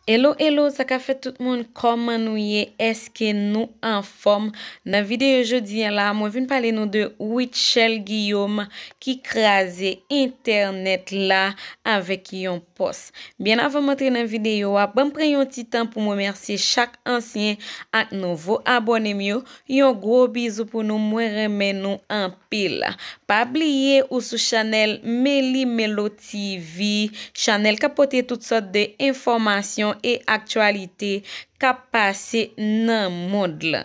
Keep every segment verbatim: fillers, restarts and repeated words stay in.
Hello, hello, sa ka fèt tout moun? Kòman nou ye? Èske nou anfòm? Nan videyo jodi a la, mwen vin pale nou de Rutshelle Guillaume ki kraze entènèt la avèk yon pòs. Byen avan m antre nan videyo a, ban m pran yon ti tan pou m remèsye chak ansyen ak nouvo abòne m yo. Yon gwo bizou pou nou, mwen renmen nou anpil. Pa bliye ou sou chanèl Melly Melo T V, chanèl k ap pote tout sòt de enfòmasyon e aktyalite k ap pase nan mond lan.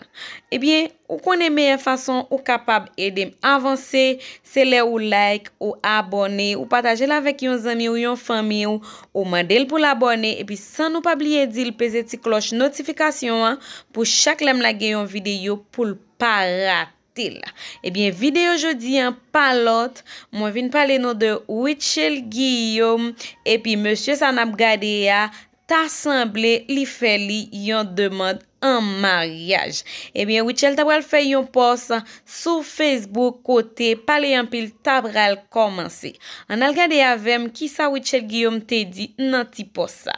Ebyen, ou konnen meyè fason ou kapab ede m avanse, se lè ou like, ou abòne, ou pataje l avèk yon zanmi w, yon fanmi w, ou mande l pou l abòne, epi san nou pa bliye di l peze ti klòch notifikasyon an pou chak lè m lage yon videyo pou l pa rate l. Ebyen, videyo jodi an pa lòt, mwen vin pale nou de Rutshelle Guillaume, epi mesye sa n ap gade a, ta sanble li fè li yon demann an maryaj. Ebyen, Rutshelle ta pral fè yon pòs sou Facebook kote pale anpil ta pral kòmanse. Ann al gade avè m kisa Rutshelle Guillaume te di nan ti pòs sa.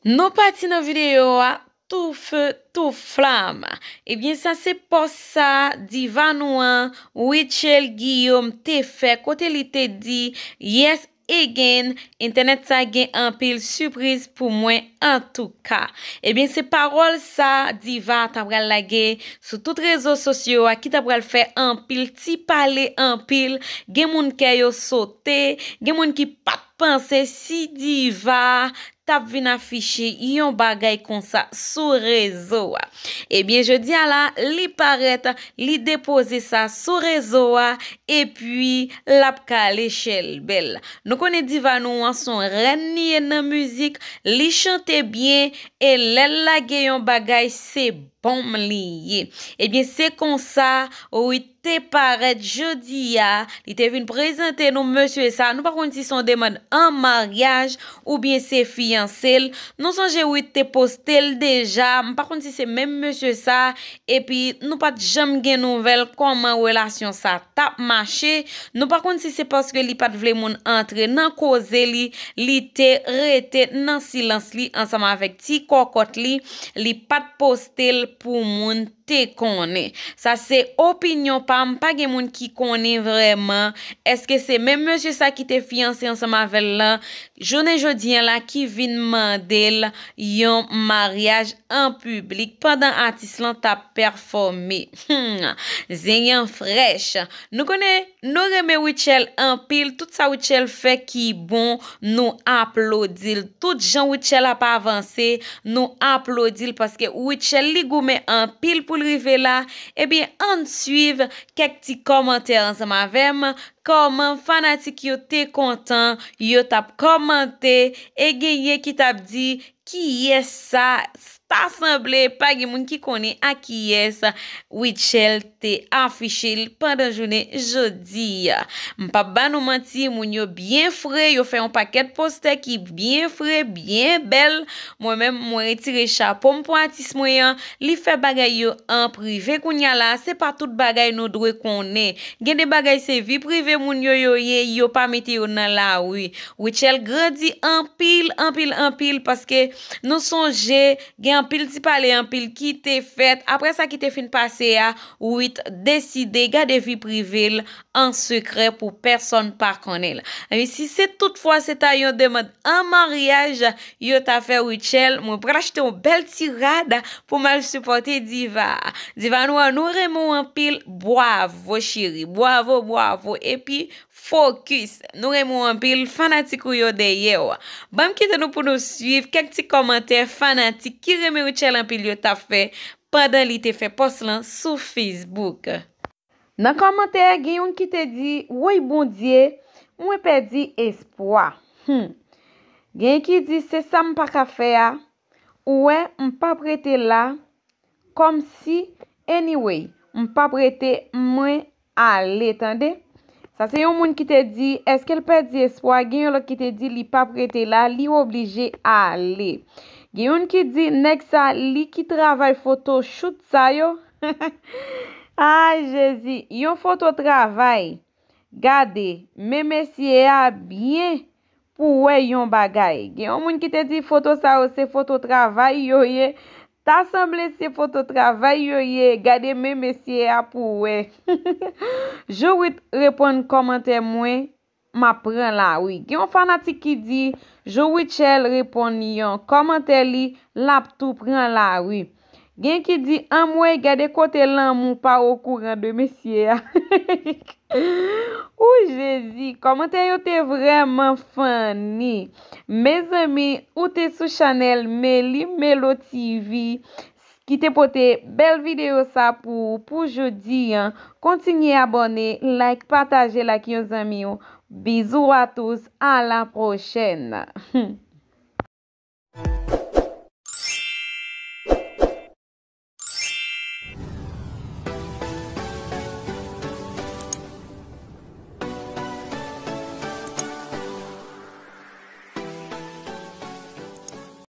Nou pati nan videyo a, tou fe, tou flam. Ebyen, sa se pòs sa diva nou an, Rutshelle Guillaume te fè, kote li te di, yes, again, entènèt sa gen anpil sipriz pou mwen antouka. Ebyen, se pawòl sa diva ta pral lage sou tout rezo sosyo a ki ta pral fè anpil ti pale anpil. Gen moun kè yo sote, gen moun ki pa t panse si diva t ap vin afiche yon bagay konsa sou rezo a. Ebyen, jodi a la, li parèt, li depoze sa sou rezo a, epi l ap kale chèlbè l. Nou konnen diva nou an se yon rèn li ye nan mizik, li chante byen, e lè l lage yon bagay, se bonm li ye. Ebyen, se konsa Rutshelle te parèt jodi a, li te vin prezante nou mesye sa. Nou pa konn si se yon demann an maryaj oubyen se fiyanse l. Nou sonje Rutshelle te poste l deja. M pa konn si se menm mesye sa. Epi, nou pa t janm gen nouvèl kòman relasyon sa t ap mache. Nou pa konn si se paske li pa t vle moun antre nan koze li, li te rete nan silans li ansanm avèk ti kòkòt li. Li pa t poste l pou moun te konnen. Sa se opinyon pa m, pa gen moun ki konnen vrèman èske se menm mesye sa ki te fiyanse ansanm avè l lan, jounen jodi a la ki vin mande l yon maryaj an piblik pandan atis lan t ap pèfòme. Hmm, zen an frèch. Nou konnen Nou renmen Rutshelle anpil, tout sa Rutshelle fè ki bon, nou aplodi l. Tout jan Rutshelle ap avanse, nou aplodi l paske Rutshelle li goumen anpil pou l rive la. Ebyen, ann swiv kèk ti kòmantè ansanm avè m. Kòman fanatik yo te kontan, yo t ap kòmante, e genyen ki t ap di, Kiyès sa? Ta sanble pa gen moun ki konnen a kiyès Rutshelle te afiche l pandan jounen jodi a. M p ap ba nou manti, moun yo byen fre, yo fè yon pakèt postè ki byen fre, byen bèl. Mwen menm, mwen retire chapo m pou atis mwen an. Li fè bagay yo an prive. Kounye a la, se pa tout bagay nou dwe konnen. Gen de bagay se vi prive moun yo yo ye, yo pa mete yo nan lari. Rutshelle grandi anpil, anpil, anpil, paske nou sonje, gen anpil ti pale, anpil ki te fèt. Apre sa ki te fin pase a, Ruth deside gade vi prive l an sekrè pou pèsonn pa konnen l. Epi si se toutfwa se ta yon demann an maryaj yo ta fè Rutshelle, mwen pral achte yon bèl ti rad pou m al sipòte diva. Diva nou an, nou renmen w anpil. Bwavo, cheri. Bwavo, bwavo. Epi, fokis. Nou renmen w anpil. Fanatik ou yo dèyè w. Ban m kite nou pou nou swiv kèk ti kòmantè fanatik ki renmen Rutshelle anpil yo t ap fè pandan li te fè pòs lan sou Facebook. Nan kòmantè, gen youn ki te di, woy Bondye, mwen pèdi espwa. Hmm. Gen ki di, se sa m pa ka fè a. Ou wè, m p ap rete la. Kòmsi, anyway, m p ap rete, mwen ale, tande. Sa se yon moun ki te di, èske l pèdi espwa? Gen yon lòt ki te di, li p ap rete la, li oblije ale. Gen youn ki di, nèg sa, li ki travay foto shoot sa yo. Ay, Jezi, yon foto travay. Gade, men mesye a byen pou wè yon bagay. Gen yon moun ki te di foto sa yo se foto travay yo ye. Ta sanble se foto travay yo ye. Gade men mesye a pou wè. Jourit reponn kòmantè mwen, m ap pran lari. Gen yon fanatik ki di, Jou Rutshelle reponn yon kòmantè li, l ap tou pran lari. Gen ki di, Anmwey, gade kote lanmou pa okouran de mesye a. Ou Jezi, kòmantè yo te vrèman funny. Mezanmi, ou te sou chanèl Meli Melo T V ki te pote bèl videyo sa pou ou pou jodi an. Kontinye abòne, like, pataje l ak yon zanmi w. Bisous à tous, à la prochaine.